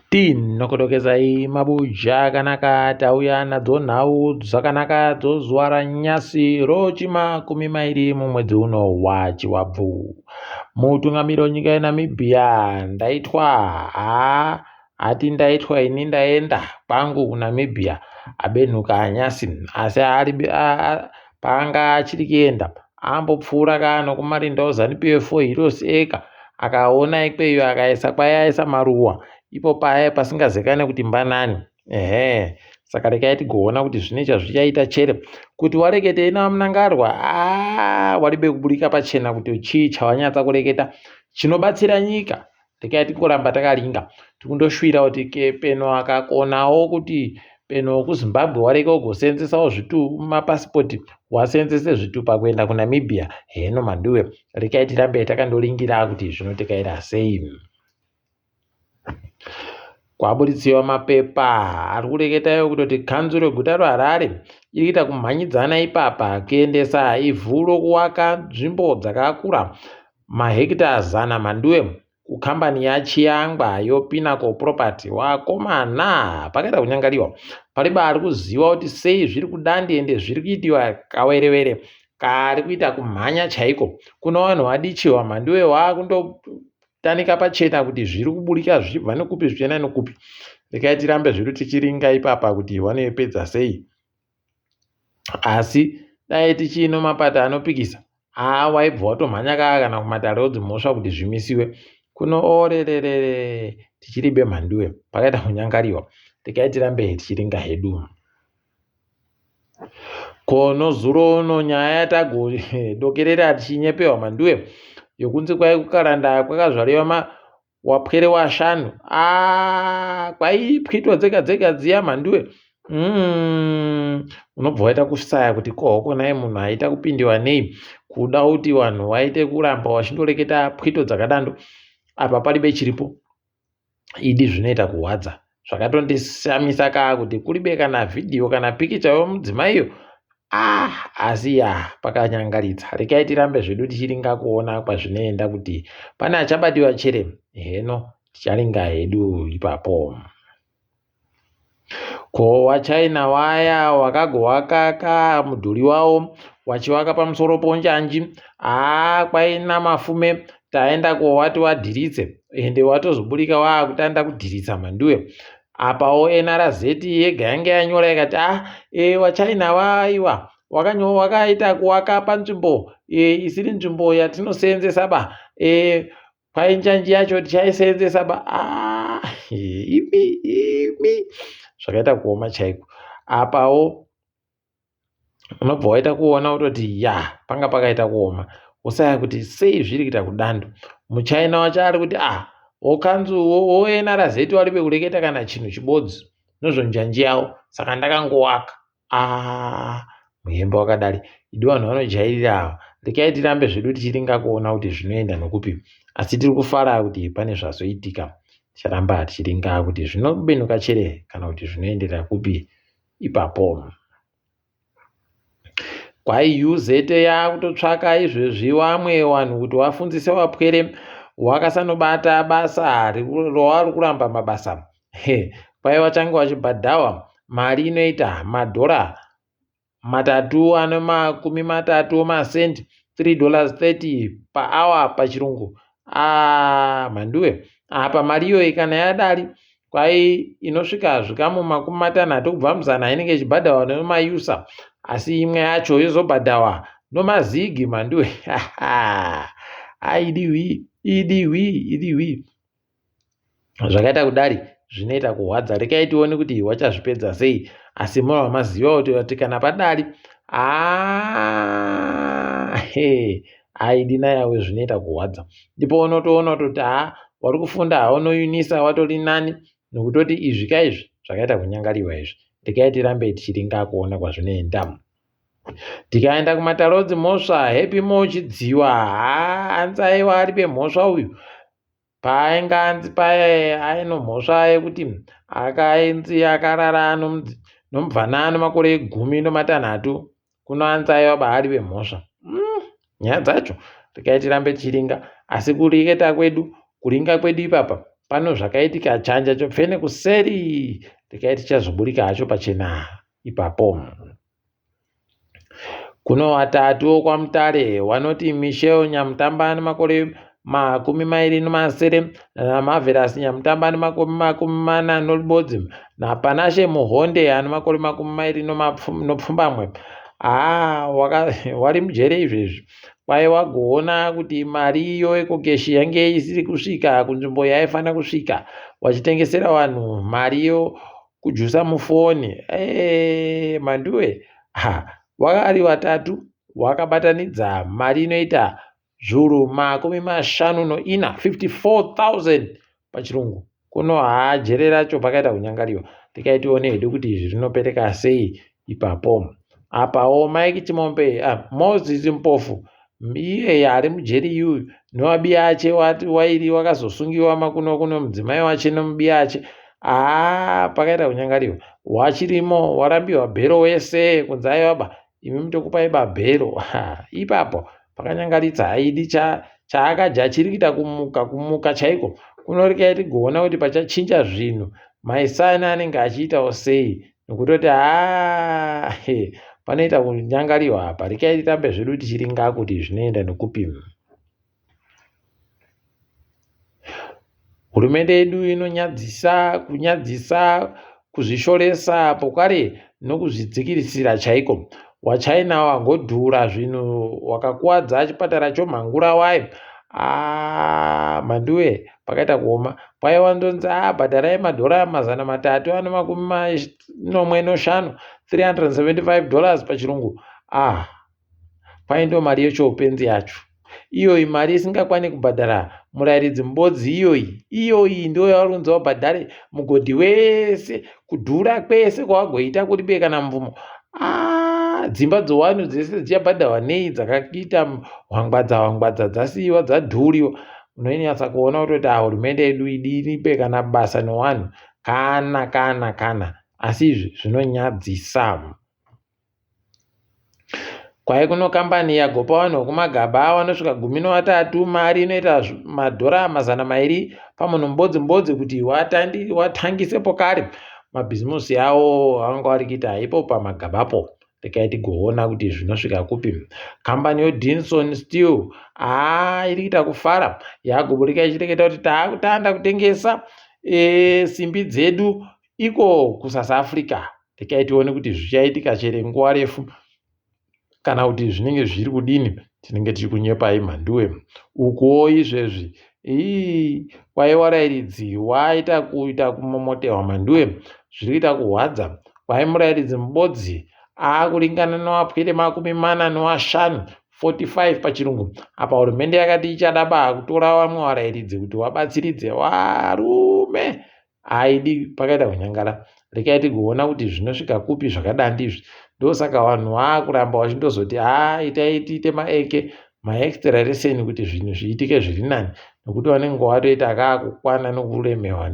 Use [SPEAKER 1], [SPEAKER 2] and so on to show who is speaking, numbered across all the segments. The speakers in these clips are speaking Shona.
[SPEAKER 1] Tinokudokezai mabuja akanaka tauya nadzo nhau dzakanaka dzozuva ranyasi rochimakumi mairi mumwedzi uno waChivabvu. Mutungamiri wenyika yeNamibia ndaitwa haa ati ndaitwa ini ndaenda kwangu kuNamibia abenhuka anyasi asi paanga achiri kuenda ambopfuura ka nokumarinda oZanu PF Heroes Acre akaona ikweyo akaisa kwaiaisa maruwa ipo paya pasingazikanwe kuti mbanani ehe saka rekai tigoona kuti zvine chazvichaita chere kuti wareketei naVaMnangagwa aa waribe kuburika pachena kuti chii chawanyatsa kureketa chinobatsira nyika rekai tingoramba takaringa tikundoshuwira kuti peno akakonawo kuti peno kuZimbabwe wareke ugoseenzesawo mapasipoti waseenzese zvitupa kuenda kuNamibia heno mhanduwe rekai tirambe takandoringira kuti zvinotekaira sei. Kwaburitsiwa mapepa ari kureketa iwo kutoti kanzuru yeguta reHarare iri kuita kumhanyidzana ipapa kuendesa ivhu rokuwaka nzvimbo dzakakura mahekita zana mhanduwe kukambani yaChiyangwa yoPinnacle Property. Wakomana pakaita kunyangariwa pariba ari kuziva kuti sei zviri kudandi ende zviri kuitiwa kawerewere kari kuita kumhanya chaiko. Kuno vanhu vadichiwa mhanduwe wakundo Tanika pachena kuti zviri kuburika zvichibva nekupi zvichienda nekupi. Rekai tirambe zvedu tichiringa ipapa kuti vanoipedza sei. Asi dai tichiino mapato anopikisa haa waibva watomhanya kaa kana kumatare odzimhosva kuti zvimisiwe. Kuno orererere tichiri bemhanduwe pakaita kunyangariwa. Rekai tirambe tichiringa hedu. Ko nozuro uno nyaya yatagodokerera tichinyepewa mhanduwe yokunzi kwai kukaranda kwakazvariwa ma wapwere washanu aa kwaipwitwa dzega dzega dziya mhanduwe mm, unobva waita kusaya kuti kohoko naye munhu aita kupindiwa nei kuda kuti vanhu waite kuramba wachindoreketa pwito dzakadando apa paribe chiripo idi zvinoita kuhwadza zvakatondishamisa kaa kuti kuribe kana vhidhiyo kana pikicha yomudzimaiyo ah asi ya pakanyangaritsa rekai tirambe zvedu tichiringa kuona kwazvinoenda kuti pane achabatiwa chere heno ticharinga hedu ipapo Ko waChina waya wakagowakaka mudhuri wawo wachiwaka pamusoro ponjanji haa kwaina mafume taenda kowati wadhiritse ende watozoburika waakutanda kudhiritsa mhanduwe apawo NRZ yega yange yanyora ikati ah e waChina waiwa wakaita kuwaka panzvimbo e, isiri nzvimbo yatinoseenzesa ba e, Kwai njanji yacho tichaiseenzesa ba ah, imi imi zvakaita kuoma chaiko apawo unobva waita kuona kutoti ya panga pakaita kuoma usaya kuti sei zviri kuita kudando muchina wacho ari kuti ah wokanzu woNRZ wari vekureketa kana chinhu chibodzi nozvo njanji yawo saka ndakangowaka Ah, muhembe wakadari idi vanhu vanojairira ava rekai tirambe zvedu tichiringa kuona kuti zvinoenda nokupi asi tiri kufara kuti pane zvazoitika ticharamba tichiringa kuti zvinobenuka chere kana kuti zvinoenderera kupi ipapo kwai UZ yakutotsvaka izvezvi wamwe wanhu kuti wafundzise wapwere wakasanobata basa rowari kuramba mabasa He, kwai vachange vachibhadhawa mari inoita madhora matatu ane makumi matatu masendi $3.30 paawa pachirungu ah, mhanduwe apa mari iyoyi kana yadari kwai inosvika zvikamu makumi matanhatu kubva muzana inenge ichibhadhawa nemayusa asi imwe yacho yozobhadhawa nomazigi mhanduwe aidiwi idiwi idiwi Zvakaita kudari zvinoita kuhwadza rekai tione kuti wachazvipedza sei asi munobva maziva kuti kana padari haa aidi nayawe zvinoita kuhwadza ndipo unotoona kutoti haa wari kufunda haunoyunisa watori nani nokutoti izvi ka izvi zvakaita kunyangariwa izvi rekai tirambe tichiringa kuona kwazvinoenda Tikaenda kumatare edzimhosva Happy More Chidziwa haa anzi aiwa aripe mhosva uyu Paainge anzi paya aino mhosva yekuti akainzi akarara nomubvana ano makore gumi nomatanhatu kuno anzi aiva baari vemhosva mm, nyaya dzacho rekai tirambe tichiringa asi kureketa kwedu kuringa kwedu ipapa Pano zvakaitika chanja chopfene kuseri regai tichazoburika hacho pachena ipapo. Kuno vatatu vokwaMutare vanoti Michelle Nyamutamba ane makore 27 naMarvelous Nyamutamba ane makore 41 naPanashe Muhonde ane makore 28. Haa wari mujere izvezvi. Kwai wagoona kuti mari iyo EcoCash yange isiri kusvika kunzvimbo yaifanira kusvika wachitengesera vanhu mari iyo kujusa mufoni eh, manduwe ha wakari watatu wakabatanidza mari inoita zvuru 54 54000 pachirungu kuno haa jere racho pakaita kunyangariwa tikai tione hedu kuti izvi rinopereka sei ipapo apawo Mike Chimombe ah, Moses Mpofu iyeye ari mujeri iyuyu newabiyache wairi wakazosungiwa makuno kuno mudzimai wache nemubiyache haa pakaita kunyangariwa wachirimo warambiwa bhero wese kunzi aiwa ba imi mutokupai babhero ipapo pakanyangaritsa haidi chaakadya chiri kuita kumuka kumuka chaiko kunorekai tigoona kuti pachachinja zvinhu maisani anenge achiitawo sei nokutoti haa panoita kunyangariwa apa rekai titambe zvedu tichiringa kuti zvinoenda nekupi Hurumende yedu inonyadzisa, kunyadzisa, kuzvishoresa pokare nokuzvidzikirisira chaiko. WaChina wagodhura zvinhu wakakuwadza chipatara chomhangura wayo. Aaah mhanduwe pakaita kuoma. Kwaiwanzonzi aa bhadharai madhora 375 $375 pachirungu. Ah Kwai ndomari yechoupenzi yacho iyoyi mari isingakwani kubhadhara murairidzi mubodzi iyoyi iyoyi ndiyo yauri kunzi wabhadhare mugodhi wese kudhura kwese kwawagoita kuribe kana mvumo ah, dzimba dzowanu dzese dzichabhadharwa nei dzakaita hwangwadza hwangwadza dzasiiwa dzadhuriwa unonyatsa kuona kutoti ah hurumende yedu idiribe kana basa newanhu kana kana kana asi izvi zvinonyadzisa. Kwai kuno kambani yagopa vanhu vekumagaba vanosvika 13 mari inoita madhora 200 pamunhu mubodzi mubodzi kuti watangise pokare mabhizimusi awo avanga vari kuita ipo pamagabapo. Regai tigoona kuti zvinosvika kupi. Kambani yeDinson Steel haa iri kuita kufara yagoburika ichireketa kuti taakutanda kutengesa e, simbi dzedu iko kuSouth Africa. Regai tione kuti zvichaitika chere nguva refu kana kuti zvinenge zviri kudini tinenge tiri kunyepai mhanduwe ukuwo izvezvi ii kwai warairidzi waita kuita kumomotewa mhanduwe zviri kuita kuhwadza kwai murairidzi mubodzi aakuringana newapwere 45 45 pachirungu apa hurumende yakati ichada ba kutora vamwe varairidzi kuti wabatsiridze varume Haidi pakaita kunyangara rekai tigoona kuti zvinosvika kupi zvakadandi izvi ndosaka vanhu vakuramba vachindozoti haa itai tiite maeke maextra lesson kuti zvinhu zviitike zviri nani nokuti vanenge vatoita kakukwana nokuremewa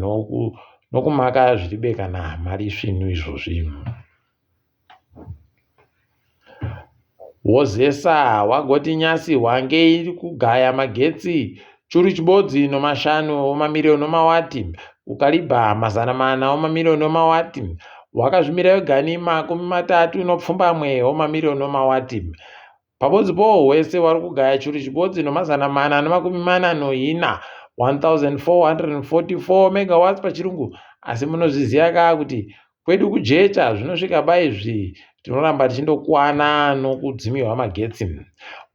[SPEAKER 1] nokumaka zviribe kana mari svinhu izvozvi. Wozesa wagoti nyasi hwange iri kugaya magetsi churu chibodzi nomashanu omamiriyoni omawati kukaribha 400 omamiriyoni omawati wakazvimira wegani 37 omamiriyoni omawati Pabodzi powo hwese wari kugaya churu chibodzi nomazana mana nemakumi mana noina 1444 megawatts pachirungu asi munozviziva kaa kuti kwedu kujecha zvinosvika baizvi tinoramba tichindokwana nokudzimiwa magetsi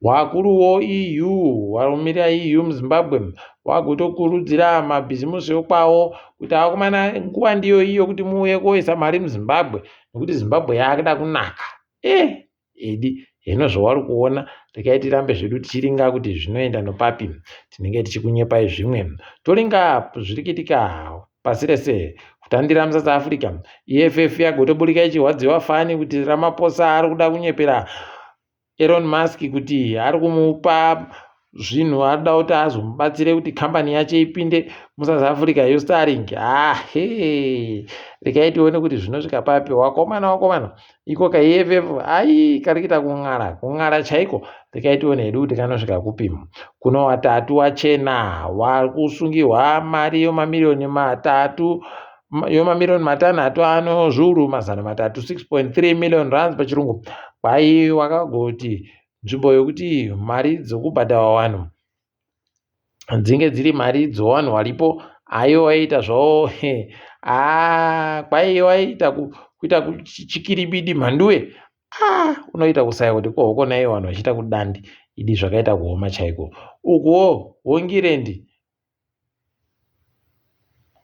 [SPEAKER 1] wakuruwo eu warumirira eu muzimbabwe wakutokurudzira mabhizimusi okwawo kuti akomana nguva ndiyo iyo kuti muuye koisa mari muzimbabwe nekuti zimbabwe yakuda kunaka eh Idi hino zvauri kuona regai tirambe zvedu tichiringa kuti zvinoenda nopapi tinenge tichikunyepai zvimwe toringa zviri kuitika pasi rese kutandira muSouth Africa EFF yagotoburika ichirwadziwa fani kuti Ramaphosa ari kuda kunyepera Elon Musk kuti ari kumupa zvinhu arikuda kuti azomubatsire kuti kambani yacho ipinde muSouth Africa yoStarlink. Ah, he regai tione kuti zvinosvika papi. Wakomana wakomana, iko kaEFF ai kari kuita kun'ara kun'ara chaiko. Regai tione hedu kuti kanosvika kupi. Kuno watatu wachena vari kusungirwa mari yemamiriyoni matatu yemamiriyoni matanhatu ano zviuru mazana matatu, 6.3 million rands pachirungu. Kwai wakagoti nzvimbo yokuti mari dzokubhadharwa vanhu dzinge dziri mari dzovanhu varipo, aiwa waiita zvavo haa kwai waiita kuita chikiribidi mhanduwe. Ah, unoita kusaya kuti kohoko naivo vanhu vachiita kudandi idi zvakaita kuoma chaiko. Ukuwo Hongirendi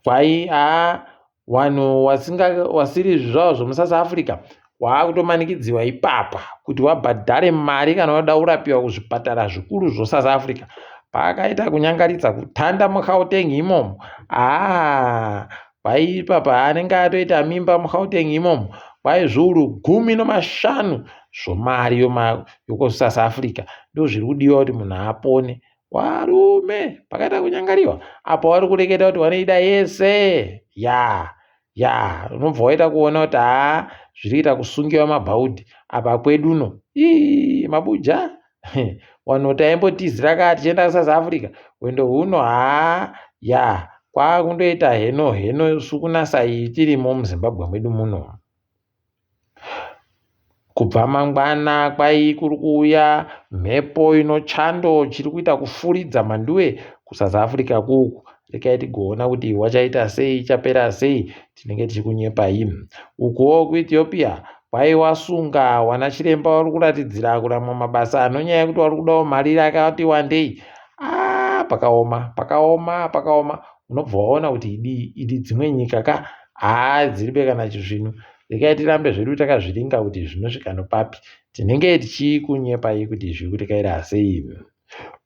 [SPEAKER 1] kwai haa vanhu vasiri zvizvarwa zvemuSouth Africa waakutomanikidziwa ipapa kuti wabhadhare mari kana wada kurapiwa kuzvipatara zvikuru zvoSouth Africa. Paakaita kunyangaridza kutanda muGauteng imomo, haa kwai ipapa anenge atoita mimba muGauteng imomo, kwai zviuru 15 zvomari yokuSouth Africa ndozviri kudiwa kuti munhu apone. Varume pakaita kunyangariwa apo vari kureketa kuti vanoida yese ya ya unobva waita kuona kuti haa zviri kuita kusungiwa mabhaudhi apa kweduno ii mabuja vanhu taimbotizira kaa tichienda kuSouth Africa hwendo huno haa ya kwakundoita heno heno sukunasa iyi tirimo muZimbabwe mwedu muno. Kubva mangwana kwai kuri kuuya mhepo inochando chiri kuita kufuridza mhanduwe kuSouth Africa kuku. Regai tigoona kuti wachaita sei, ichapera sei, tinenge tichikunyepai. Ukuwo kuEthiopia kwai wasunga wana chiremba vari kuratidzira kuramwa mabasa nonyaya yekuti vari kudawo mari yakati wandei. Ah, pakaoma pakaoma pakaoma. Unobva waona kuti idi idi dzimwe nyika ka haa dziribe kana chizvinu. Regai tirambe zvedu takazviringa kuti zvinosvika nopapi. Tinenge tichikunyepai kuti zviri kutikaira sei.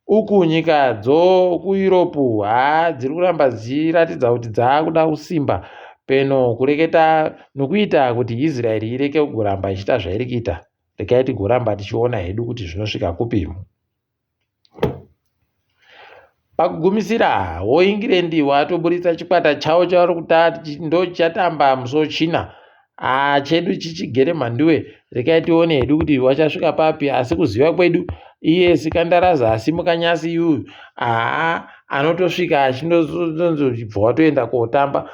[SPEAKER 1] Uku nyika dzokuEurope haa dziri kuramba dzichiratidza kuti dzaakuda kusimba peno kureketa nokuita kuti Israel ireke kuramba ichiita zvairi kuita. Regai tigoramba tichiona hedu kuti zvinosvika kupi. Pakugumisira, woEngland watoburitsa chikwata chavo chavari kuti ndochatamba musi weChina. Haa chedu chichigere mhanduwe, regai tione hedu kuti wachasvika papi. Asi kuziva kwedu iye Sikandaraza asimuka nyasi yuyu, haa anotosvika achindozobva watoenda kotamba.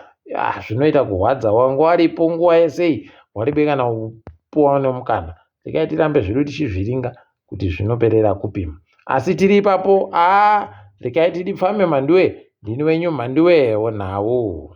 [SPEAKER 1] Zvinoita kurwadza, wanga waripo nguva yesei waribe kana kupuwa nemukana. Regai tirambe zvedu tichizviringa kuti zvinoperera kupi. Asi tiri ipapo, haa regai tidipfame mhanduwe, ndini wenyu mhanduwe wonhau.